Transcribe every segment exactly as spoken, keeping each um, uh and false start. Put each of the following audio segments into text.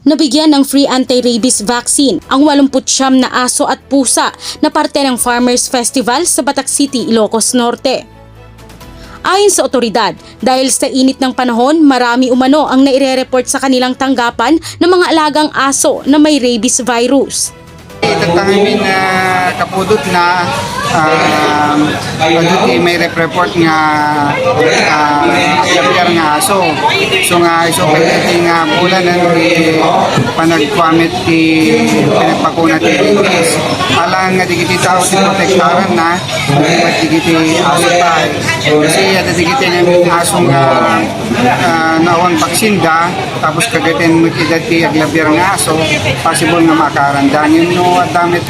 Nabigyan ng free anti-rabies vaccine ang walumput siyam na aso at pusa na parte ng Farmers Festival sa Batac City, Ilocos Norte. Ayon sa otoridad, dahil sa init ng panahon, marami umano ang naire-report sa kanilang tanggapan ng mga alagang aso na may rabies virus. Itatangamin na kapudot na, um, adu ti may rep-report nga, ah, aglabir nga aso. So nga, isu pay daytoy nga bulan, ano, ti panagkuamit ti panagbakuna ti rabies. Alang nga dagiti tao ti protektaran na, ket dagiti aso pay. Kasi adda dagiti nga aso nga, ah, naawan baksinda, tapos kagayat met ida ti aglabir nga aso, possible nga maakaran da. Ngem no adda met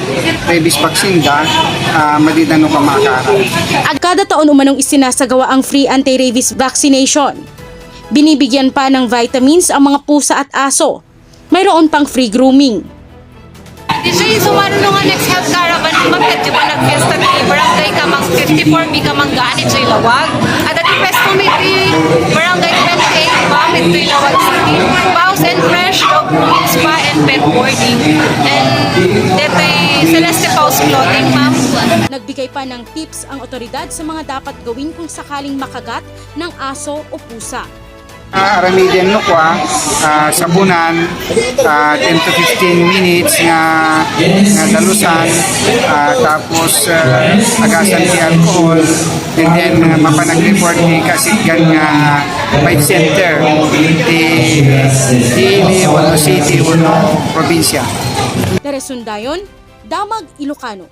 rabies baksinda, ah, madida no pamakaran. Kada taon umanong isinasagawa ang free anti-rabies vaccination. Binibigyan pa ng vitamins ang mga pusa at aso. Mayroon pang free grooming. Diay sumaro nga next health caravan, ma'am, ket diay panagpiesta ti Barangay Kamang fifty-four B Kamanggaan, diay Laoag. Adda ti pwesto mi ti Barangay twenty-eight, ma'am, ditoy Laoag City. Paws and Fresh, dog grooming, spa, and pet boarding. And ditoy Celeste Paws Clothing, ma'am. Nagbigay pa ng tips ang otoridad sa mga dapat gawin kung sakaling makagat ng aso o pusa. Ah, aramiden no kua, ah, sabunan, ah, ten to fifteen minutes nga, nga dalusan, ah, tapos, ah, agasan ti alcohol, and then, ah, mapanag-report ti kasiggan nga bite center ti, ti ili wenno city wenno probinsya. Teres Sundayon, Damag, Ilocano.